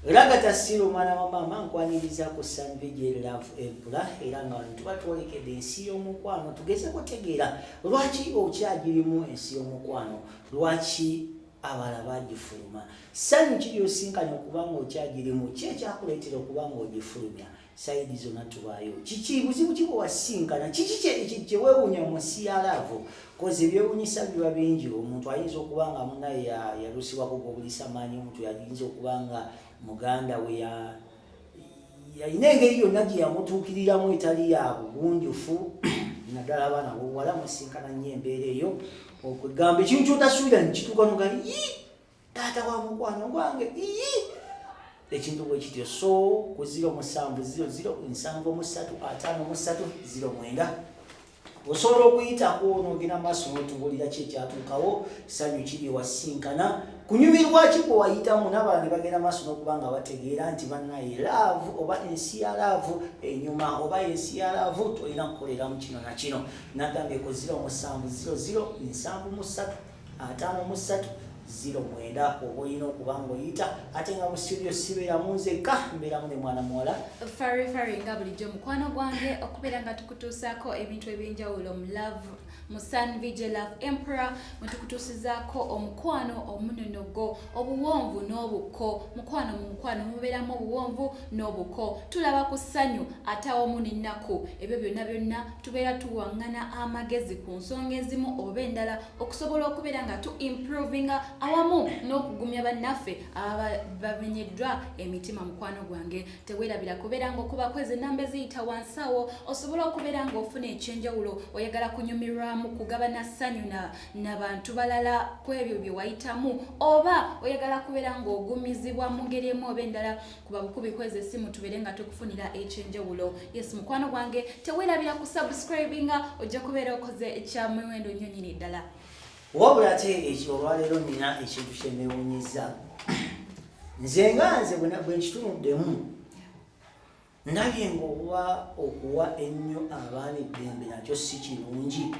Ragata Siro omwana wa maama, nkwaniriza ku Sun VJ Love Emperor, era nga wano tuba twolekedde ensi y'omukwano. Tugeze kutegeera lwaki okyagirimu ensi y'omukwano, lwaki abalala bagifuluma, ssanyu ki lyosinkanye okuba nga okyagirimu, ki ekyakuleetera okuba nga ogifulumya, side zonna tubaayo, kiki buzibu ki bwewasinkana, kiki kyeweewunya mu nsi ya love? 'Cause ebyewunyisa biba bingi. Omuntu ayinza okuba nga munaye yalusibwako gwobulisa maanyi, omuntu yayinza okuba nga muganda we yalina engeri yonna gye yamutuukiriramu etali ya bugunjufu, naddala abaana bobuwala musinkana nnyo embeera eyo, okwegamba ekintu kyotasuubira nekituuka noga, "Ii, taata wa mukwano gwange, ii," ekintu bwe kityo. So ku 0700 73 53 09 osobola okuyitako n'ogenda maaso n'otubuulira ki ekyatuukawo, ssanyu kiri wasinkana, kunyumirwa ki kwe wayitamu, n'abalala ne bagenda maaso n'okuba nga bategeera nti bannaye love oba ensi ya love enyuma, oba ensi ya love tolina kukoleramu kino na kino. Nagambye ku 0700 73 53 09 oba olina okuba nga oyita. Ate nga mu studio sibeeramu nzekka, mbeeramu ne mwana muwala. Fari Fari, nga bulijjo mukwano gwange, okubeera nga tukutuusaako ebintu ebyenjawulo mu love mu Sun VJ Love Emperor, mwe tukutuusizaako omukwano omunonogo, obuwonvu n'obukko. Mukwano, mu mukwano mubeeramu obuwonvu n'obukko. Tulaba ku ssanyu ate awamu n'ennaku. Ebyo byonna byonna tubeera tuwaŋŋana amagezi ku nsonga ezimu oba endala, okusobola okubeera nga tu improvinga awamu n'okugumya bannaffe ababa bamenyeddwa emitima. Mukwano gwange, teweerabira kubeera nga okuba kwezi enamba eziyita wansi awo, osobola okubeera ng'ofuna ekyenjawulo. Oyagala kunyumirwamu, kugabana ssanyu n'abantu balala ku ebyo bye wayitamu, oba oyagala kubeera ng'ogumizibwa mu ngeri emu oba endala, kuba bukubi kwezi essimu, tubeere nga tukufunira ekyenjawulo. Yes, mukwano gwange, teweerabira ku subscribinga, ojja kubeera okoze ekyamuwendo nnyo nnyini ddala. Wabula ate ekyo, olwaleero nina ekintu kyenewunyiza nze nga nze bwe nkitunuddemu. Ndabye ngaoba okuwa ennyo abaana eddembe nakyo si kirungi,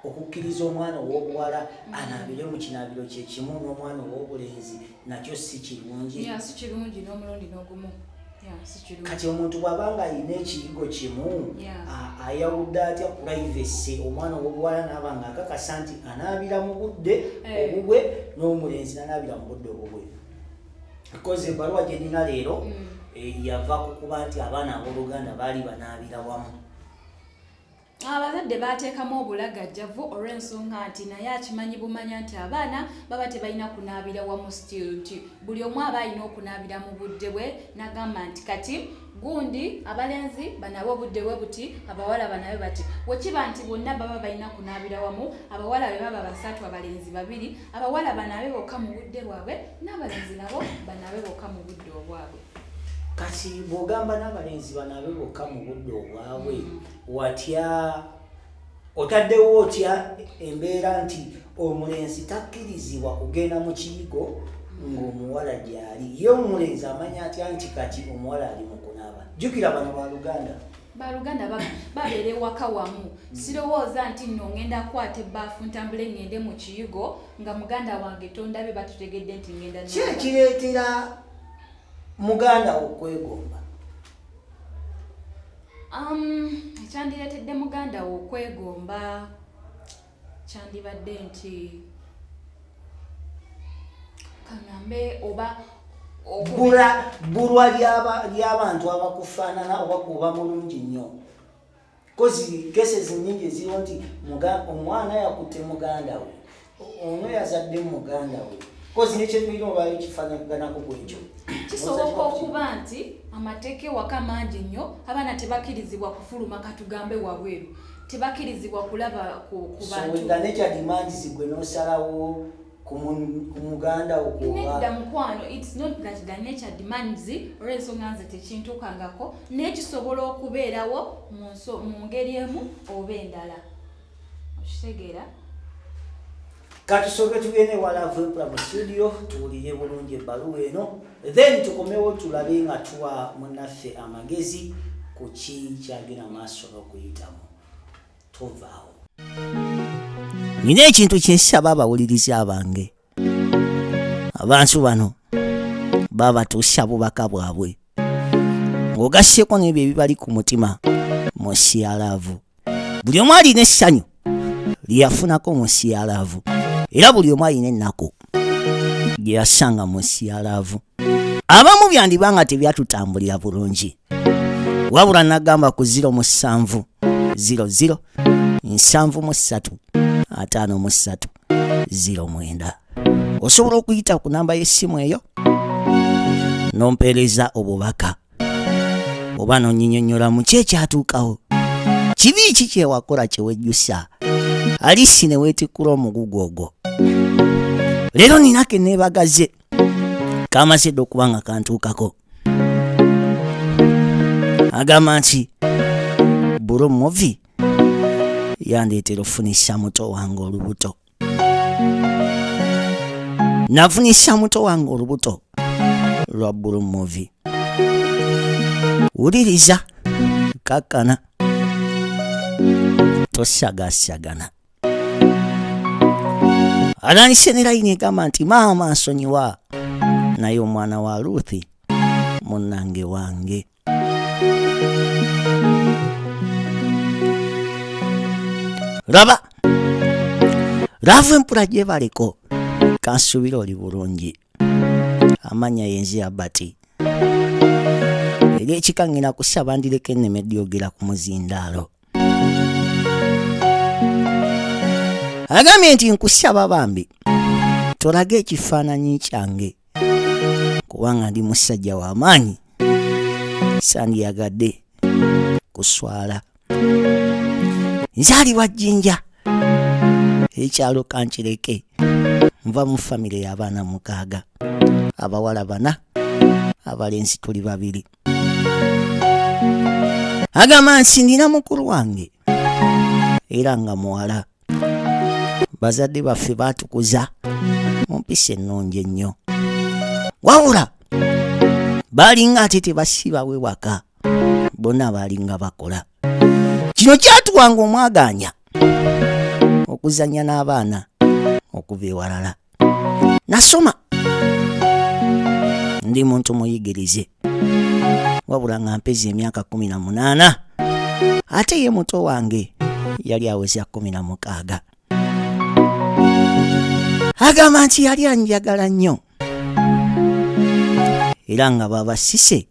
okukkiriza omwana ow'obuwala anaabire mu kinaabiro kyekimu n'omwana ow'obulenzi nakyo si kirungi. Yeah, si kirungi n'omulundi n'ogumu. Yeah, si kirungi. Kati omuntu bw'aba nga alina ekiyigo kimu, ayawudde atya privacy? Omwana ow'obuwala n'aba nga akakasa nti anaabira mu budde obubwe, n'omulenzi nanaabira mu budde obubwe, because ebbaluwa gye nina leero yava ku kuba nti abaana abooluganda baali banaabira wamu. Abazadde bateekamu obulagajjavu olw'ensonga nti naye akimanyi bumanya nti abaana baba tebalina kunaabira wamu, still nti buli omu aba alina okunaabira mu budde bwe. Nagamba nti kati gundi abalenzi banabe obudde bwe buti, abawala banabe bati. Wekiba nti bonna baba balina kunaabira wamu, abawala bwe baba basatu, abalenzi babiri, abawala banabe bokka mu budde bwabwe, n'abalenzi nabo banabe bokka mu budde obwabwe. Kati bw'ogamba n'abalenzi banaabe bokka mu budde obwabwe, watya otaddewo otya embeera nti omulenzi takkirizibwa kugenda mu kiyigo ng'omuwala gy'ali? Ye omulenzi amanya atya nti kati omuwala ali mu kunaaba? Jjukira bano baluganda. Baluganda, babeera ewaka wamu. Sirowooza nti nno ngenda kukwata ebbaafu ntambule ngende mu kiyigo nga muganda wange tondabe, batutegedde nti ngenda Ki ekireetera muganda wo okwegomba? Ekyandireetedde muganda wo okwegomba kyandibadde nti kaŋŋambe oba Bbulwa ly'abantu abakufaanana oba kuba mulungi nnyo, 'cause cases nyingi eziriwo nti omwana yakutte muganda we, ono yazadde muganda we, 'cause nekyetulina olwayo kifaanaganako kwekyo. Kisoboka okuba nti amateeka ewaka mangi nnyo, abaana tebakkirizibwa kufuluma, katugambe wabweru, tebakkirizibwa kulaba ku So bantu. The nature demands gwe n'osalawo ku muganda wo kuba Nedda mukwano, it's not that the nature demands, olw'ensonga nze tekintuukangako, naye kisobola okubeerawo mu ngeri emu oba endala, okitegeera? Katusooke tugende wala Vepra mu studio, tuwulire bulungi ebbaluwa eno, then tukomewo tulabe nga tuwa munnaffe amagezi ku ki kyagenda maaso n'okuyitamu. Tovaawo. Nina ekintu kyensaba abawuliriza bange. Abantu bano Babatuusa bubaka bwabwe ng'ogasseeko n'ebyo ebibali ku mutima mu nsi ya love. Buli omu alina essanyu lyeyafunako mu nsi ya love, era buli omu alina ennaku gye yasanga mu nsi ya love. Abamu byandiba nga tebyatutambulira bulungi, wabula nagamba ku 07 00 73 53 09 osobola okuyita ku namba y'essimu eyo n'ompeereza obubaka oba n'onnyinyonnyola mu ki ekyatuukawo, kibi ki kyewakola kyewejjusa alisi ne weetikkula omugugu ogwo. Leero nina ke neebagaze kamaze dda okuba nga kantuukako. Agamba nti Blue Movie yandeetera ofunisa muto wange olubuto. Nafunisa muto wange olubuto lwa Blue Movie. Wuliriza, kakkana, tosagasagana. Atandise ne layini egamba nti maama nsonyiwa, naye omwana wa Ruth munnange wange. Laba laavu empula gyebaleko, kansuubira oli bulungi. Amannya yenzi Abati, eri ekika ngenda kusaba ndireko enneme dyogera ku muzindaalo. Agambye nti nkusaba bambi tolage ekifaananyi kyange kubanga ndi musajja wa maanyi, sandiyagadde kuswala. Nzaalibwa Jjinja, ekyalo kankireke, nva mu famire y'abaana 6, abawala 4, abalenzi tuli 2. Agamba nti nina mukulu wange era nga muwala. Bazadde baffe baatukuza mu mpisa ennungi ennyo, wabula baalinga ate tebasiibawo ewaka, bonna baalinga bakola. Kino kyatuwanga omwagaanya okuzannya n'abaana okuva ewalala. Nasoma, ndi muntu muyigirize, wabula nga mpeza emyaka 18, ate ye muto wange yali aweza 16. Agamba nti yali anjagala nnyo era nga babasise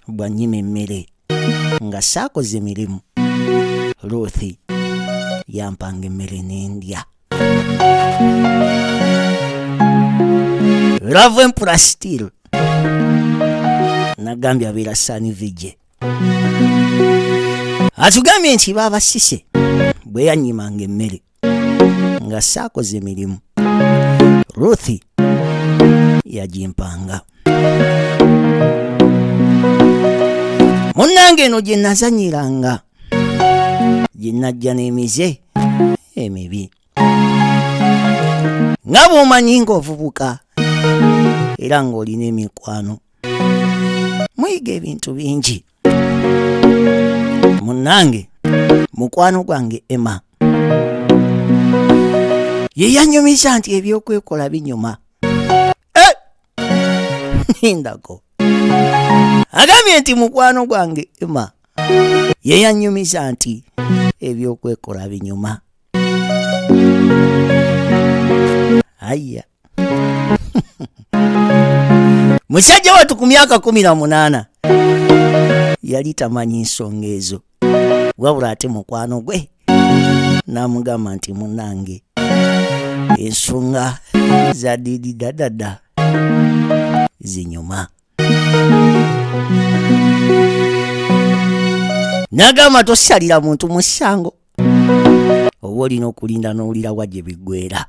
bwanyima emmere nga saakoze mirimu. Ruth yampanga emmere n'endya. Love Emperor still nagambye abeera Sani Vije atugambye nti babasise bwe yannyimanga emmere nga saakoze mirimu, Ruth yagimpanga. Munnange eno gye nazanyiranga, gye najja n'emize emibi nga bw'omanyi ng'ovubuka era ng'olina emikwano, muyiga ebintu bingi. Munnange mukwano gwange Emma ye yanyumiza nti ebyokwekola binyuma. Nindako agambye nti mukwano gwange Emma ye yanyumiza nti ebyokwekola binyuma. Aya musajja wattu ku myaka 18 yali tamanyi nsonga ezo, wabula ate mukwano gwe n'amugamba nti munnange ensonga za didi dadada zinyuma. N'agamba tosalira muntu musango, oba olina okulinda n'owulira wa gye biggweera.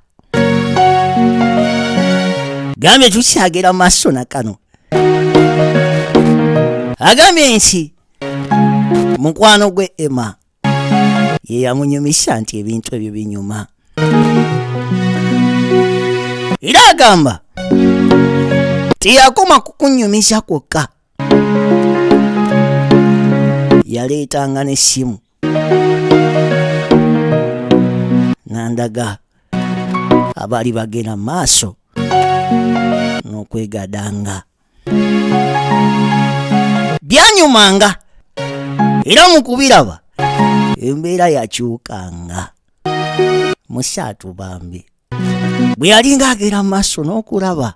Gambye tukyagera maaso na kano. Agambye nti mukwano gwe Emma ye yamunyumisa nti ebintu ebyo binyuma, era agamba teyakoma kukunyumisa kwokka, yaleetanga n'essimu nandaga abaali bagenda maaso n'okwegadanga. Byanyumanga era mu kubiraba embeera yakyukanga. Musaatu bambi bwe yalinga agenda mu maaso n'okulaba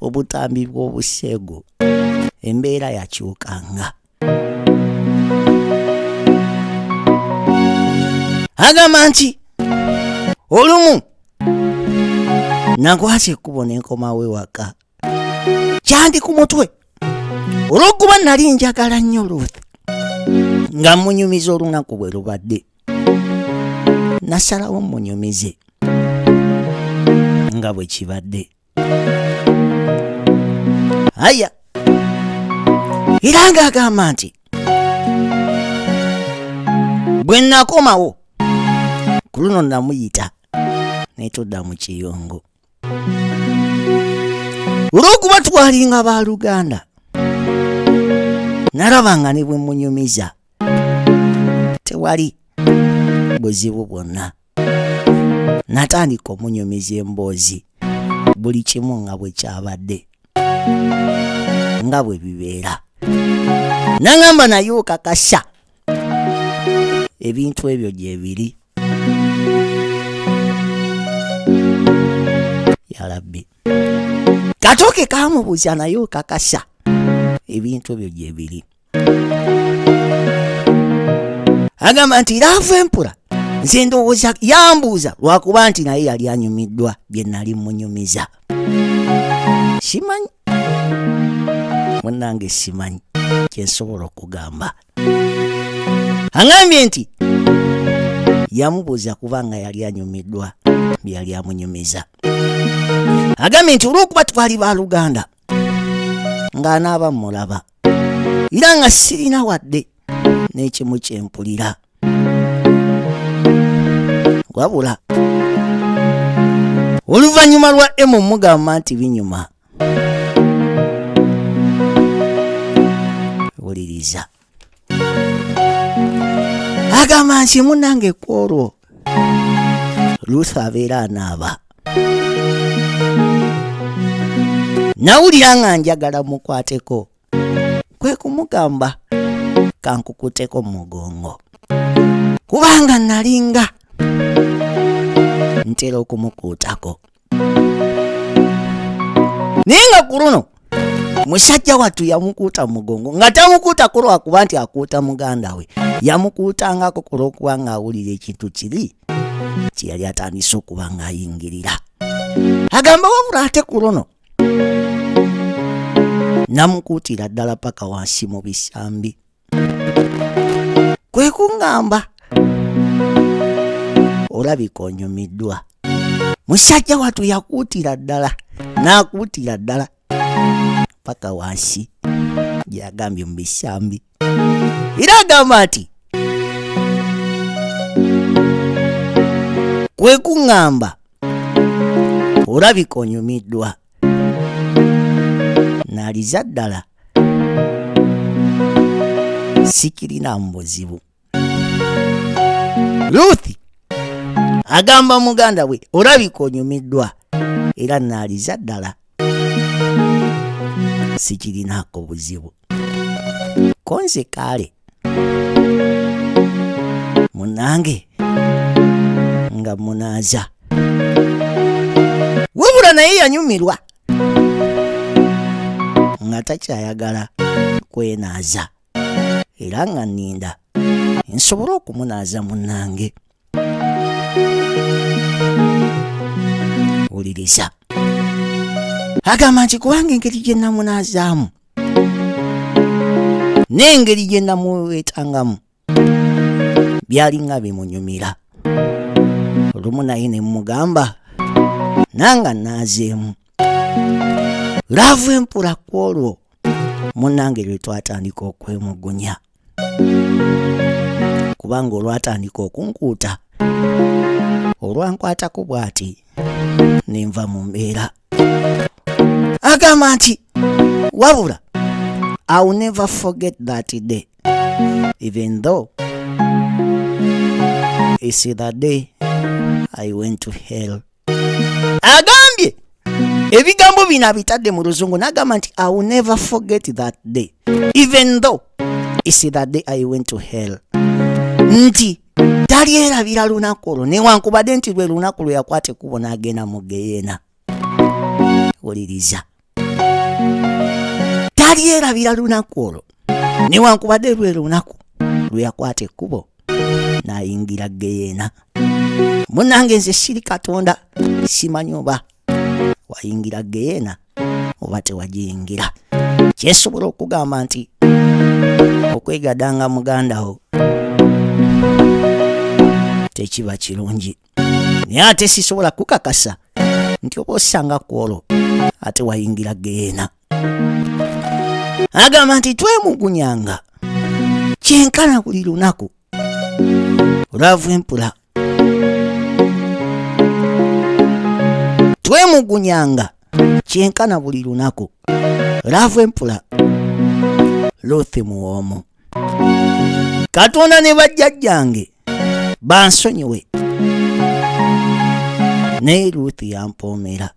obutambi bw'obuseegu, embeera yakyukanga. Agamba nti olumu nakwasa ekkubo ne nkomawo ewaka, kyandi ku mutwe olw'okuba nali njagala nnyo Ruth nga munyumiza olunaku bwe lubadde. Nasalawo munyumize nga bwe kibadde. Aya, era ng'agamba nti bwe nakomawo ku luno namuyita ne tudda mu kiyungu. Olw'okuba twalinga baluganda, nalaba nga ne bwe munyumiza tewali buzibu bwonna. Natandika omunyumiza emboozi buli kimu nga bwe kyabadde, nga bwe bibeera. Nangamba naye okakasa ebintu ebyo gye biri. Yalabbi, katooke kamubuuza naye okakasa ebintu ebyo gye biri. Agamba nti laavu empula nze ndowooza yambuuza lwakuba nti naye yali anyumiddwa bye nali munyumiza. Simanyi munnange, simanyi kyensobola okugamba. Aŋambye nti yamubuuza kubanga yali anyumiddwa bye yali amunyumiza. Agambye nti olw'okuba twali baluganda ng'anaaba mulaba era nga sirina wadde n'ekimu kyempulira, wabula oluvannyuma lwa emu mugamba nti binyuma. Wuliriza, agamba nti munnange ku olwo Ruth abeera anaaba, nawulira nga njagala mukwateko, kwe kumugamba kankukuteko mu mugongo, kubanga nalinga ntera okumukuutako. Naye nga ku luno musajja wattu yamukuuta mu mugongo nga tamukuuta ku lwakuba nti akuuta muganda we, yamukuutangako ku lw'okuba ng'awulira ekintu kiri kye yali atandise okuba ng'ayingirira. Agamba wabula ate ku luno namukuutira ddala paka wansi mu bisambi, kwe kuŋŋamba olabika onyumiddwa. Musajja wattu yakuutira ddala n'akuutira ddala paka wansi gyagambye mu bisambi, era agamba nti kwe kuŋŋamba olabika onyumiddwa, naaliza ddala sikirina mu buzibu. Ruth agamba muganda we olabika onyumiddwa era naaliza ddala sikirinaako buzibu, konze kaale munange nga munaaza. Wabula naye yanyumirwa nga takyayagala kwenaaza, era nga nninda nsobole okumunaaza munnange. Wuliriza, agamba nti kubanga engeri gye namunaazaamu n'engeri gye namuweetangamu byalinga bimunyumira. Olumu naye ne mugamba nanga naazeemu laavu empula. Ku olwo munnange lwe twatandika okwemugunya, kubanga olwatandika okunkuuta olwankwatako bw'ati nenva mu mbeera. Agamba nti wabula I will never forget that day, even though it's the day I went to hell. Agambye Ebigambo bino abitadde mu Luzungu n'agamba nti, "I will never forget that day, even though it's the day I went to hell." Nti talyerabira lunaku olwo newankubadde nti lwe lunaku lwe yakwata ekkubo n'agenda mu geyeena. Wuliriza, talyerabira lunaku olwo newankubadde lwe lunaku lwe yakwata ekkubo n'ayingira geyeena. Munnange, nze siri Katonda, simanyi oba wayingira geyeena oba tewagiyingira. Kyensobola okugamba nti okwegadanga muganda wo tekiba kirungi, naye ate sisobola kukakasa nti oba osanga ku olwo ate wayingira geyeena. Agamba nti twemugunyanga kyenkana buli lunaku. Love Emperor, twemugunyanga kyenkana buli lunaku. Love Emperor, Ruth Muwoomu, Katonda ne bajjajjange bansonyiwe, naye Ruth yampoomera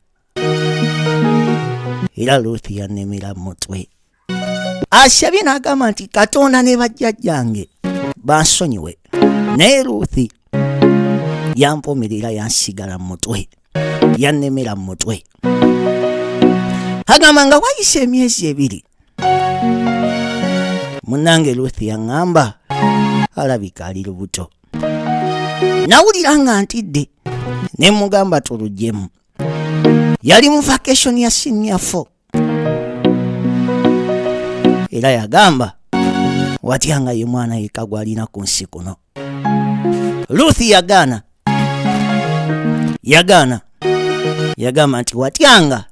era Ruth yannemera mutwe. Asabye n'agamba nti Katonda ne bajjajjange bansonyiwe, naye Ruth yampoomerera, yansigala mu mutwe, yannemera mu mutwe. Agamba nga wayise emyezi 2, munnange Ruth yaŋŋamba alabika ali lubuto. Nawulira nga ntidde ne mugamba tuluggyemu. Yali mu vacation ya senior 4 era yagamba watya nga ye mwana yekka gw'alina ku nsi kuno. Ruth yagaana, yagaana, yagamba nti watyanga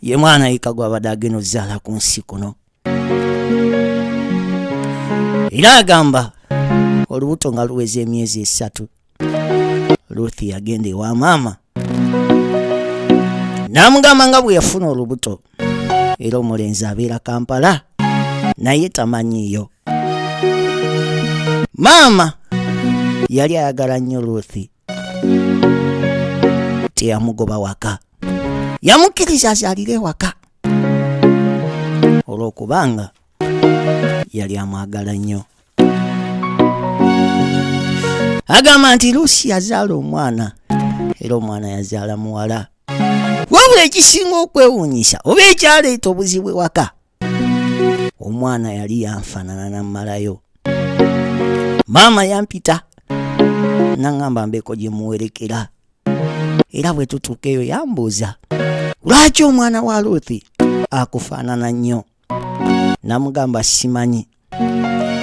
ye mwana yekka gw'abadde agenda ozaala ku nsi kuno. Era agamba olubuto nga luweza emyezi 3, Ruth yagenda ewa maama n'amugamba nga bwe yafuna olubuto era omulenzi abeera Kampala naye tamanyiiyo. Maama yali ayagala nnyo Ruth, teyamugoba waka, yamukkiriza azaalire ewaka olw'okubanga yali amwagala nnyo. Agamba nti Lusi yazaala omwana era omwana yazaala muwala. Wabula ekisinga okwewuunyisa oba ekyaleeta obuzibu ewaka, omwana yali yanfaanana nammalayo. Maama yampita naŋŋamba mbeeko gye muwerekera, era bwe tutuuka eyo yambuuza, "Lwaki omwana wa Ruth akufaanana nnyo?" Namugamba simanyi,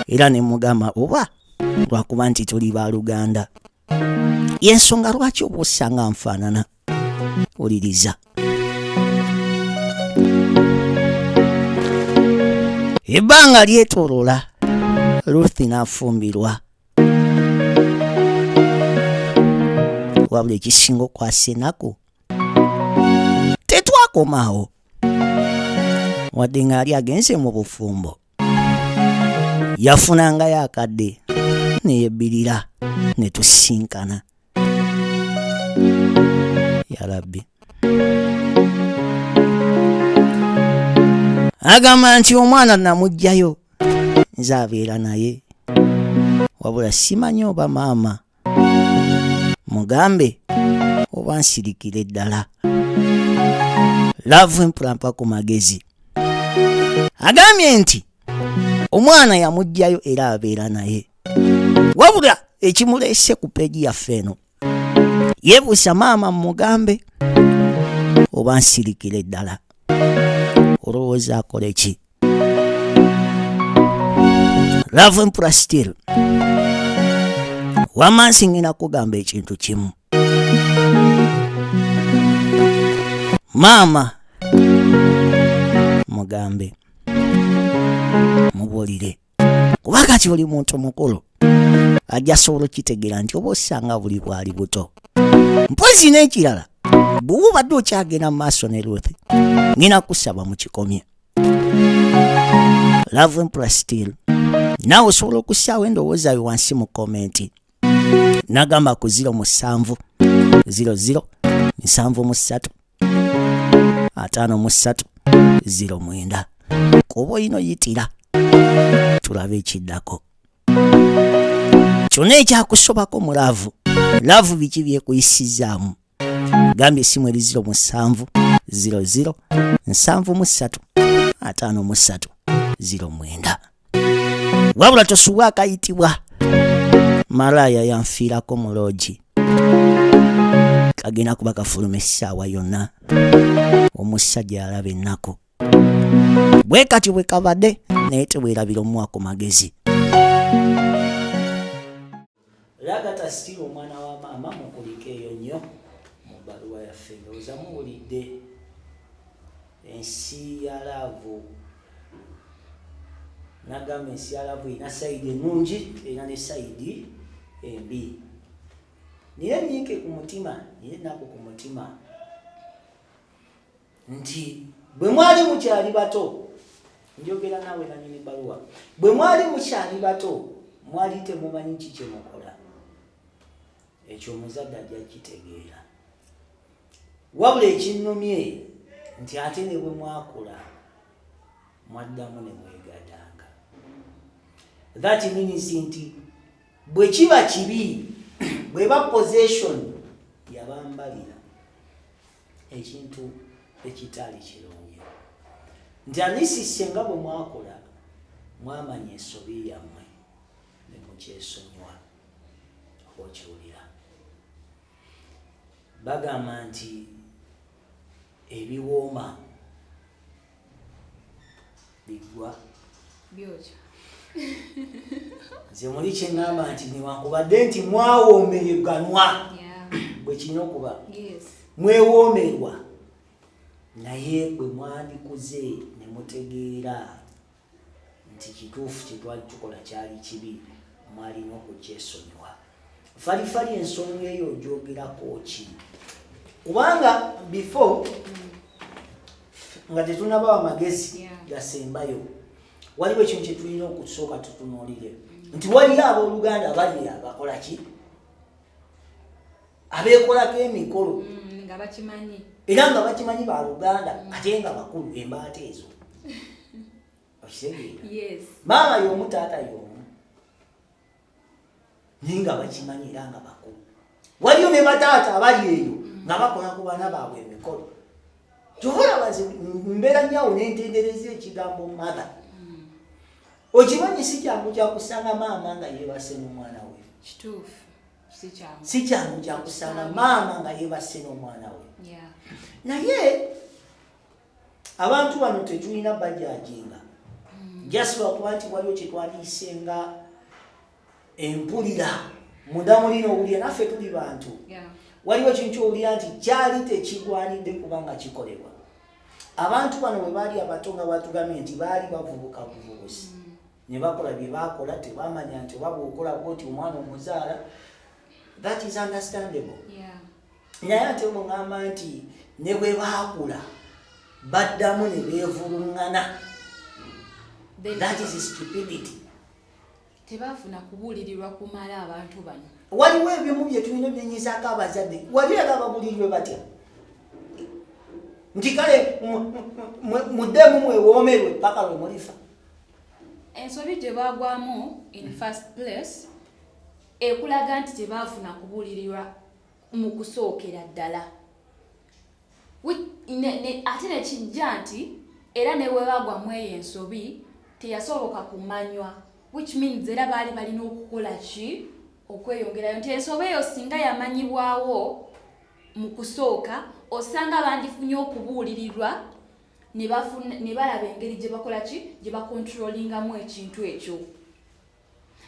era ne mugamba oba lwakuba nti tuli baluganda, yensonga lwaki oba osanga nfaanana. Wuliriza, ebbanga lyetoolola, Ruth n'afumbirwa. Wabula ekisinga okwasa ennaku, tetwakomaawo. Wadde nga yali agenze mu bufumbo, yafunangayo akadde neyebbirira ne tusinkana. Yalabbi, agamba nti omwana namuggyayo, nze abeera naye, wabula simanyi oba maama mugambe oba nsirikire ddala. Love Emperor, mpa ku magezi. Agambye nti omwana yamuggyayo era abeera naye, wabula ekimuleese ku page yaffe eno, yeebuusa maama mugambe oba nsirikire ddala. Olowooza akole ki? Love Emperor, still wamansi, ngenda kugamba ekintu kimu. Maama mugambe, mubuulire, kuba kati oli muntu mukulu, ajja sobola okitegeera nti oba osanga buli bwali buto. Mpozi n'ekirala, bw'oba obadde okyagenda mu maaso ne Ruth, ngenda kusaba mukikomye. Love Emperor, still naawe osobola okussaawo endowooza yo wansi mu comment. Nagamba ku 07 00 73. 53 09. Kuba olina oyitira tulabe ekiddako kyonna ekyakusobako mu love. Love biki byekuyisizaamu? Gambye essimu eri 07 00 73 53 09. Wabula tosubwa akayitibwa Malaaya Yanfiirako mu Lodge, kagenda kuba kafuluma essaawa yonna. Omusajja alaba ennaku bwe kati bwe kabadde, naye tebwerabira omuwa ku magezi. Lagata still omwana wa maama mukulika eyo nnyo mu bbaluwa yaffe. Ndowooza muwulidde ensi ya love. Nagamba ensi ya love erina side ennungi, erina ne side embi. Nina ennyiike ku mutima, nina ennaku ku mutima nti bwe mwali mukyali bato, njogera naawe nanyini bbaluwa, bwe mwali mukyali bato mwali temumanyi ki kye mukola. Ekyo omuzadde ajja kitegeera. Wabula ekinnumye nti ate ne bwe mwakula mwaddamu ne mwegadanga. That means nti bwe kiba kibi, bweba possession yabambalira ekintu ekitaali kirungi, nti anisi senga bwe mwakola mwamanya ensobi yammwe ne mukyesonyiwa. Oba okiwulira, bagamba nti ebiwooma biggwa byokya. Nze muli kyeŋŋamba nti newankubadde nti mwawoomereganwa, bwe kirina okuba, mwewoomerwa, naye bwe mwandikuze ne mutegeera nti kituufu kyetwali tukola kyali kibi, mwalina okukyesonyiwa. Falifali, ensonga eyo ogyogerako ki? Kubanga before nga tetunabawa magezi gasembayo, waliwo ekintu kyetulina okusooka tutunuulire nti waliyo abooluganda bali abakola ki, abeekolako emikolo nga bakimanyi. Era nga bakimanyi baluganda, ate nga bakulu, embaata ezo, okitegeera? Yes. Maama y'omu, taata y'omu, naye nga bakimanyi era nga bakulu. Waliyo ne bataata abali eyo nga bakola ku baana baabwe emikolo. Kyova olaba nze mbeera nnyawo nentendereza ekigambo mother. Okimanyi si kyangu kyakusanga maama nga yeebase n'omwana we. Kituufu, si kyangu. Si kyangu kyakusanga maama nga yeebase n'omwana we. Naye abantu bano tetulina bajajinga just lwakuba nti waliwo kyetwandiise nga empulira munda mulina owulira naffe tuli bantu. Waliwo ekintu kyowulira nti kyali tekigwanidde kubanga kikolebwa. Abantu bano bwe baali abato, nga batugambye nti baali bavubuka buvubusi ne bakola bye bakola, tebamanya nti oba bwokola bwoti omwana omuzaala. That is understandable. Naye ate bweŋŋamba nti ne bwe baakula baddamu ne beevuluŋŋana, that is stupidity. Tebaafuna kubuulirirwa kumala abantu bano. Waliwo ebimu bye tulina byenyizaako abazadde. Wali era babulirirwe batya nti kale muddemu mwewoomerwe paka lwe mulifa? Ensobi gye baagwamu in first place ekulaga nti tebaafuna kubuulirirwa mu kusookera ddala. Ate nekijja nti era ne bwe bagwamu eyo ensobi teyasoboka kumanywa, which means era baali balina okukola ki? Okweyongerayo. Nti ensobi eyo singa yamanyibwawo mu kusooka, osanga bandifunye okubuulirirwa ne balaba engeri gye bakola ki, gye bakontrolingamu ekintu ekyo.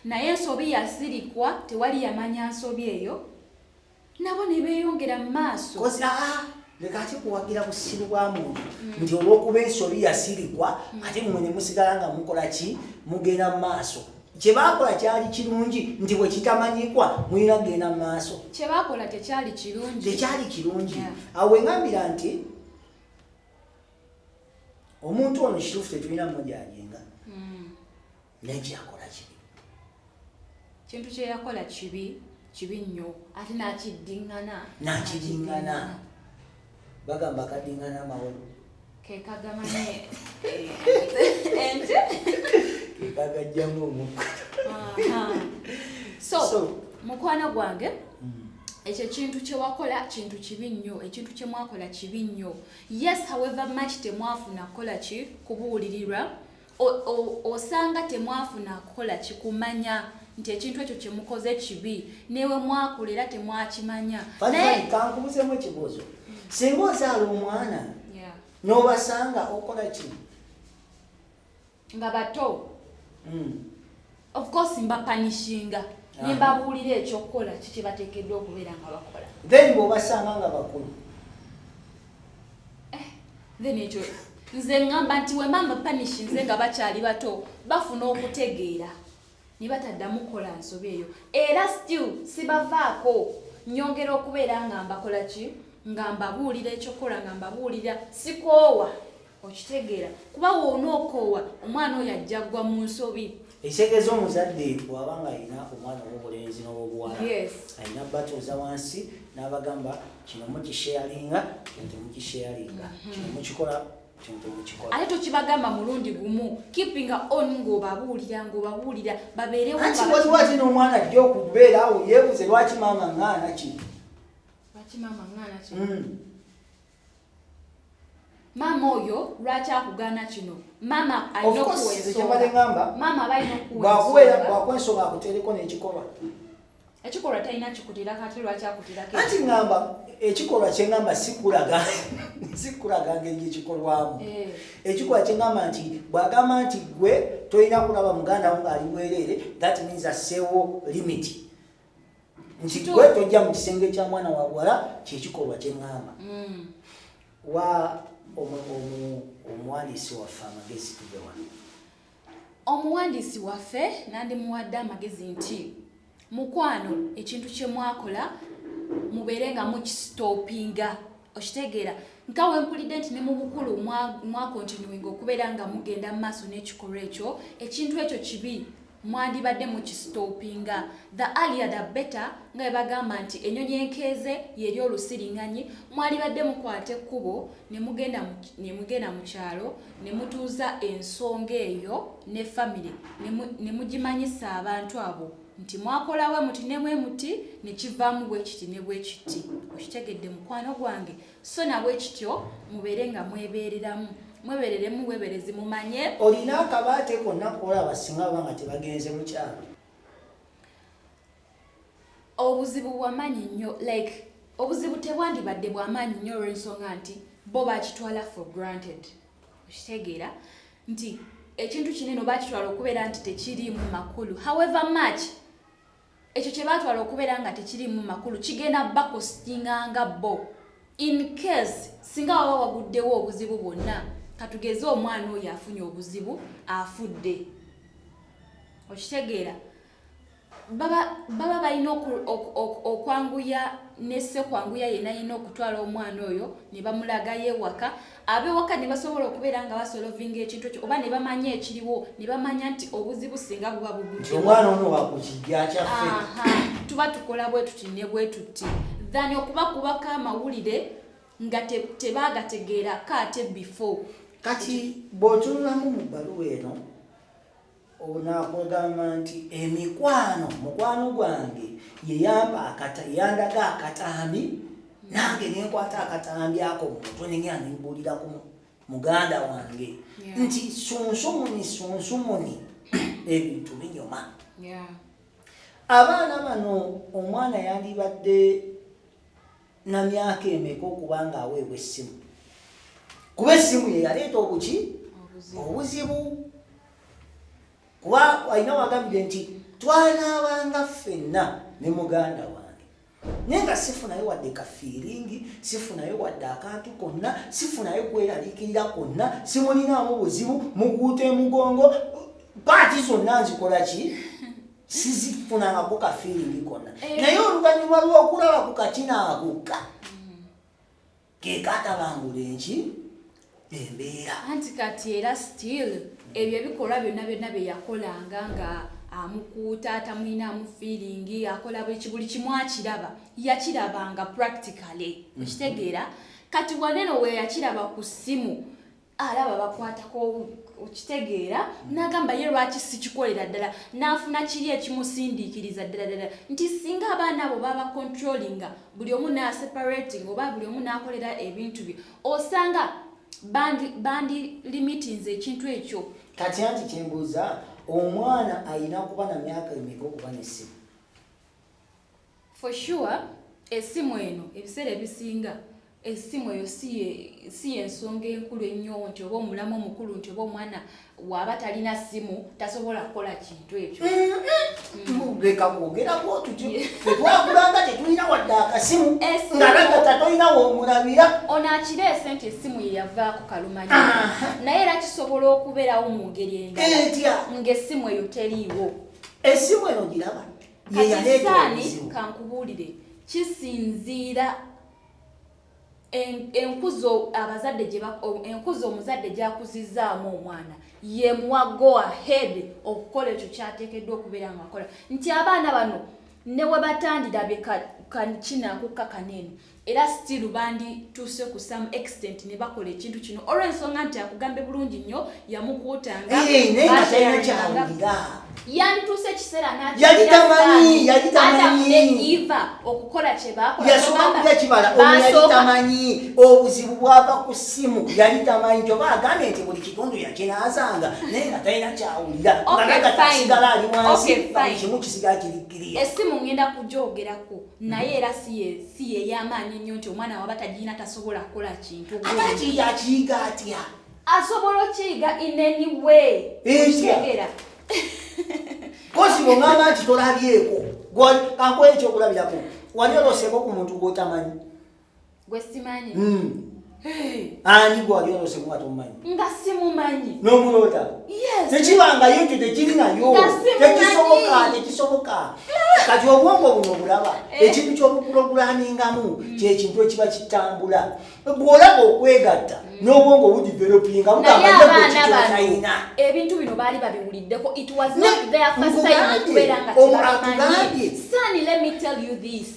Naye ensobi yasirikwa, tewali yamanya nsobi eyo, nabo ne beeyongera mu maaso. Kozi aa leka ate kuwagira busiru bwa muntu nti olw'okuba ensobi yasirikwa ate mmwe ne musigala nga mukola ki, mugenda mu maaso. Kye baakola kyali kirungi nti bwe kitamanyikwa mulina kugenda mu maaso? Kye baakola tekyali kirungi. Tekyali kirungi. Awo weŋambira nti omuntu ono kituufu tetulina mujajinga, naye kyakola kibi. Kintu kye yakola kibi, kibi nnyo, ate n'akiddiŋŋana. N'akiddiŋŋana. Bagamba akaddiŋŋana amawolu. Kekagamanye ente. Kekagajjamu omukka. So mukwano gwange, ekyo ekintu kyewakola kintu kibi nnyo, ekintu kyemwakola kibi nnyo. Yes, however much temwafuna kukola ki, kubuulirirwa, osanga temwafuna kukola ki, kumanya nti ekintu ekyo kyemukoze kibi, newe mwakula era temwakimanya. Naye kankubuzemu ekibuuzo: singa ozaala omwana n'obasanga, okola ki? Nga bato? Of course mbapunishinga, nembabuulira ekyokukola ki kyebateekeddwa okubeera nga bakola. Then bw'obasanga nga bakulu? Then ekyo nze ŋŋamba nti wemba mbapunishinze nga bakyali bato, bafuna okutegeera ne bataddamu kukola nsobi eyo. Era still sibavaako, nyongera okubeera nga mbakola ki, nga mbabuulira ekyokukola, nga mbabuulira, sikoowa. Okitegeera? Kuba woona okoowa, omwana oyo ajja ggwa mu nsobi. Ekitegeeza omuzadde bw'aba nga alina omwana ow'obulenzi n'ow'obuwala, alina batuuza wansi n'abagamba, "Kino mukisharinga, kino temukisharinga, kino mukikola, kino temukikola." Ate tokibagamba mulundi gumu, keepinga on ng'obabuulira, ng'obabuulira, babeerewo Anti nga waliwo ate n'omwana ajja okubeera awo yeebuze, "Lwaki maama ŋŋaana kino?" Lwaki maama ŋŋaana kino? Maama oyo lwaki akugaana kino? Maama alina Of course, okuwa nze kyembadde ensonga. ŋŋamba, Maama aba alina okuwa bwakuweera ensonga. Bwakuwa ensonga, akuteereko n'ekikolwa. Ekikolwa talina kikutirako, ate lwaki akutirako? Anti ŋŋamba ekikolwa kyeŋŋamba sikulaga ngeri gyekikolwamu. Ekikolwa kyeŋŋamba nti bw'agamba nti gwe tolina kulaba muganda wo ng'ali bwereere, that means asseewo limit nti gwe tojja mu kisenge kya mwana wa buwala. Kyekikolwa kyeŋŋamba. Wa omuwandiisi waffe amagezi, tuve wano. Omuwandiisi waffe nandimuwadde amagezi nti, mukwano, ekintu kye mwakola mubeere nga mukistopinga. Okitegeera? Nka wempulidde nti ne mu bukulu mwacontinuinga okubeera nga mugenda mu maaso n'ekikolwa ekyo. Ekintu ekyo kibi, mwandibadde mukistopinga. The earlier the better. Nga bwe bagamba nti ennyonyi enkeeze yeri olusiringanyi, mwalibadde mukwata ekkubo ne mugenda mu kyalo ne mutuuza ensonga eyo ne famire, ne mugimanyisa abantu abo nti mwakola bwe muti ne bwe muti, ne kivaamu bwe kiti ne bwe kiti. Okitegedde, mukwano gwange? So nabwe kityo mubeere nga mwebeereramu, mwebereremu bweberezi, mumanye. Olina akabaate konna kolaba singa baba nga tebagenze mu kyalo? Obuzibu bwamaanyi nnyo, like obuzibu tebwandibadde bwamaanyi nnyo olw'ensonga nti bo bakitwala for granted. Okitegeera nti ekintu kinene bakitwala okubeera nti tekiriimu makulu. However much ekyo kye batwala okubeera nga tekiriimu makulu kigenda bakostinga nga bo in case singa waba waguddewo obuzibu bwonna. Katugeze omwana oyo afunye obuzibu, afudde. Okitegeera? Baba balina okwanguya nesekwanguya yenna yenna okutwala omwana oyo ne bamulagayo ewaka, ab'ewaka ne basobola okubeera nga basolvinga ekintu ekyo, oba ne bamanya ekiriwo, ne bamanya nti obuzibu singa buba Nti buguddewo, omwana ono wakukijja kyaffe. Aha, tuba tukola bwe tuti ne bwe tuti, than okubakubako amawulire nga tebagategeerako ate before. Kati bw'otunulamu mu bbaluwa eno, onaakugamba nti emikwano, mukwano gwange yeyampa akata, yandaga akatambi, nange nenkwata akatambi ako mu mutwe, nengenda nembuuliraku muganda wange nti sunsumuni sunsumuni, ebintu binyuma. Abaana bano, omwana yandibadde na myaka emeka okuba nga aweebwa essimu? Kuba essimu ye yaleeta obuki? Obuzibu. Obuzibu. Kuba alina wagambire nti twanaabanga ffenna ne muganda wange, naye nga sifunayo wadde ka feeling, sifunayo wadde akantu konna, sifunayo kweraliikirira kwonna, simulinaamu buzibu, mukuuta emugongo, part zonna nzikola ki, sizifunangako ka feeling konna. Naye oluvannyuma lw'okulaba ku kakinaakukka ke katabangula enki, embeera. Anti kati era still ebyo ebikolwa byonna byonna bye yakolanga nga amukuuta, tamwinaamu feeling, akola buli kimu akiraba, yakirabanga practically. Okitegeera? Kati waneno we yakiraba ku ssimu. Alaba bakwatako, okitegeera? N'agamba ye lwaki sikikolera ddala, n'afuna kiri ekimusindiikiriza ddala ddala nti singa abaana abo baba controllinga, buli omu n'aseparating oba buli omu n'akolera ebintu bye, osanga bandi limitinze ekintu ekyo. Kati anti kyembuuza, omwana ayina kuba na myaka emeka okuba n'essimu? For sure, essimu eno, ebiseera ebisinga essimu eyo si yensonga enkulu ennyo nti oba omulamu omukulu nti oba omwana waaba talina ssimu tasobola kukola kintu ekyo. Leka kwogerako tutyo, fetwakulanga tetulina wadde akasimu, nga nagata tolina womulabira. Ono akireese nti essimu ye yavaako kalumanyi, naye era kisobola okubeerawo mu ngeri endala Etya? Ng'essimu eyo teriiwo. Essimu eno giraba ye yaleeta Kati obuzibu. Kankubuulire, kisinziira enkuzo abazadde gye enkuzo omuzadde gy'akuzizzaamu omwana yemuwa go ahead okukola ekyo kyateekeddwa okubeera nga akola, nti abaana bano ne we batandirabye kinaakukakana eno, era still bandituuse ku some extent ne bakola ekintu kino, olw'ensonga nti akugambe bulungi nnyo yamukuutanga. Eh, naye nga talina basharinganga. Kyawulira. Yandituuse ekiseera. Yali tamanyi, yali tamanyi. Ne Eva okukola kye bakola. Yasooka kulya kibala. Ono yali tamanyi obuzibu bwava ku ssimu, yali tamanyi. Kyoba agambye nti buli kitundu yakinaazanga, naye nga talina kyawulira, nga nagata fine. asigala ali wansi, Okay, nga buli fine. kimu kisigala kirikkiriya. Essimu ngenda kugyogerako, naye era si ye ey'amaanyi ennyo nti omwana waba tagirina tasobola kukola kintu. Ate akiyiga, akiyiga atya? Asobola okiyiga in any way. Etya? Okitegeera? Kozi bwongamba nti tolabyeko, kankuwa ekyokulabirako, wali oloseeko ku muntu gw'otamanyi? Gwe simanyi? Ani gwali oloseko nga tomumanyi? Nga simumanyi. N'omuloota? Yes. Tekibangayo ekyo, tekiri nayo. Nga simumanyi. Tekisoboka, tekisoboka. Kati obwongo buno bulaba Eh. ekintu ky'obuprogrammingamu, kyekintu ekiba kitambula. Bw'olaba okwegatta n'obwongo budevelopinga, Naye bugamba nje gwe abaana bano kikyotalina. Ebintu bino baali babiwuliddeko. It was not their first time Nkugambye, okubeera nga tebabimanyi. akugambye. Sani, let me tell you this,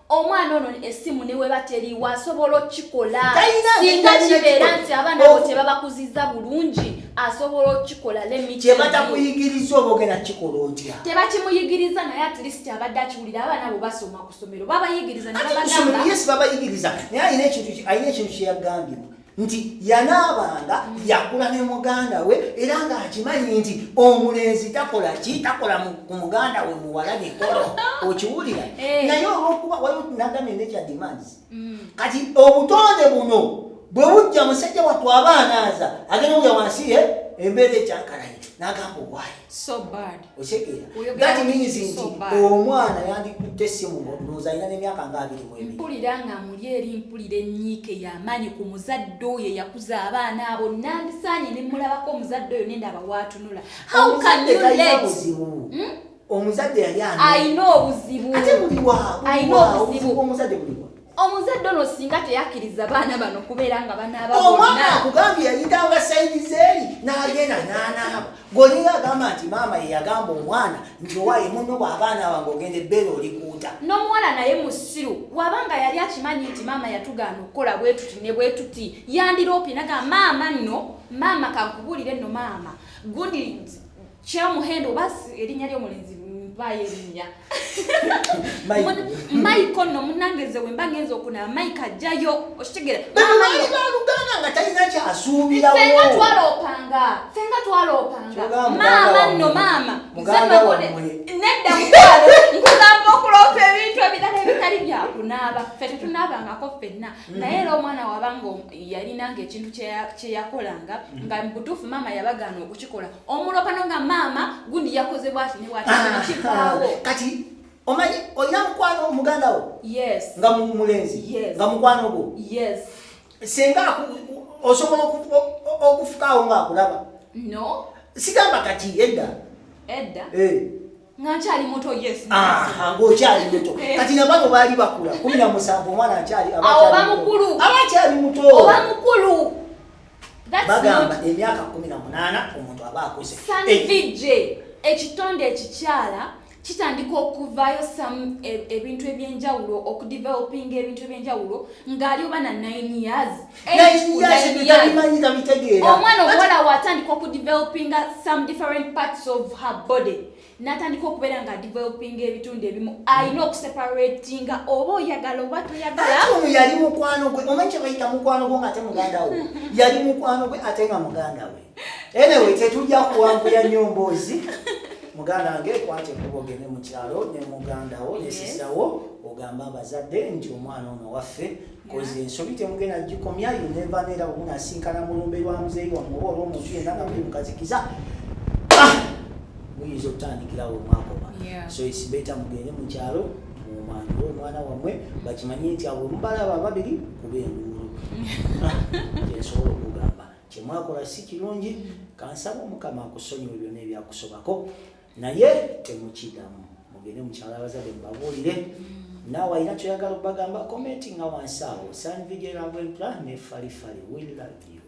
omwana ono essimu ne weba teriiwo asobola okukikola. Talina Singa talina kibeera kikola. nti abaana abo tebabakuzizza bulungi, asobola okukikola. Let me Kye tell you. Batakuyigiriza oba ogenda kikola otya? Tebakimuyigiriza, naye at least abadde akiwulira. Abaana abo basoma ku ssomero, babayigiriza ne Ate kusomero babagamba. Yes, babayigiriza, naye alina ekintu kyeyagambye nti yanaabanga, yakula ne muganda we, era ng'akimanyi nti omulenzi takola ki, takola ku muganda we muwala mikolo, okiwulira? Eh. Naye olwokuba waliwo nagambye nature demands, kati obutonde buno bwe bujja, musajja wattu aba anaaza, agenda kulya wansi ye embeera ekyankalanye, n'agamba owaaye. So bad. Okitegeera? Oyogera That means so nti bad. omwana yandikutte essimu, ndowooza alina n'emyaka nga 22. Mpulira nga muli eri, mpulira ennyiike y'amaanyi ku muzadde oyo eyakuza abaana abo. Nandisaanye ne mulabako omuzadde oyo nendaba waatunula. How can Omuzadde you talina let buzibu. Omuzadde yali Ayina obuzibu. Ate buliwa? Ayina Buliwa? obuzibu. Obuzibu omuzadde buliwa? Omuzadde ono singa teyakkiriza baana bano kubeera nga banaaba Omwana bonna. akugambye yayitanga side zeeri n'agenda n'anaaba. Gweolinga agamba nti maama ye yagamba omwana nti owaaye munno bw'abaana bange ogenda ebbeere olikuuta. N'omuwala naye musiru, wabanga yali akimanyi nti maama yatugaana okukola bwe tuti ne bwe tuti, yandiroopye naga maama nno, maama kankubuulire nno, maama gundi kyamuhendo oba erinnya ly'omulenzi, mpaayo erinnya. Michael. Michael nno munnange, nze wemba ngenza okunaaba Mike ajjayo, okitegeera? Bano Maama baali nno- baluganda nga talina kyasuubirawo. Ffenga twaloopanga, ffenga twaloopanga. Kyogamba muganda Maama wammwe. nno, maama. Muganda Nze wammwe. Nedda mukwano, nkugamba okuloopa ebintu ebirala ebitali byakunaaba. Ffe tetunaabangako ffenna, naye era omwana wabanga yalinanga ekintu kye yakolanga nga mu butuufu maama yabagaana okukikola, omulopa no nga maama gundi yakoze bwati ne bwati, kivaawo. Kati omanyi olina mukwano muganda wo? Yes. Nga mulenzi? Yes. Nga mukwano gwo? Yes. Senga osobola okufukaawo ng'akulaba? No. Sigamba kati, edda. Edda? Eh. Nga nkyali muto, yes. Aha, ng'okyali muto. Eh. Kati nabano baali bakula 17, omwana akyali aba Awo akyali oba muto. mukulu. Aba akyali muto. Oba mukulu. That's Bagamba not emyaka 18 omuntu aba akuze. San Eh, VJ, ekitonde ekikyala. Kitandika okuvaayo some ebintu ebyenjawulo, okudevelopinga ebintu ebyenjawulo ng'ali oba na 9 years, 8 to 9 years. Tabimanyi, tabitegeera. Omwana omuwala watandika okudevelopinga some different parts of her body, n'atandika okubeera nga developinga ebitundu ebimu, alina okuseparatinga oba oyagala oba toyagala. Ate ono yali mukwano gwe. Omanyi kye bayita mukwano gwo nga ate muganda wo? Yali mukwano gwe ate nga muganda we. Anyway, tetujja kuwanvuya nnyo mboozi. Muganda wange, kwata ekkubo ogende mu kyalo ne muganda wo ne sister wo, ogambe abazadde nti omwana ono waffe, 'cause ensobi temugenda gikomya. Yunevaneera bwe munasinkana mu lumbe lwa muzeeyi wammwe oba olw'omuntu yenna nga muli mukazikiza, ah! Muyinza okutandikirawo omwakoma. So it's better mugende mu kyalo, mumwanjule omwana wammwe, bakimanye nti abo mubalaba babiri kuba enduulu. Kyensobola okugamba, kyemwakola si kirungi. Kansaba Omukama akusonyiwe byonna ebyakusobako, naye temukiddamu. Mugende mukyalo, abazadde mubabuulire. Naawe alina kyoyagala okubagamba, comment nga wansi awo. San Vigil Love Empla ne Falifali, we love you.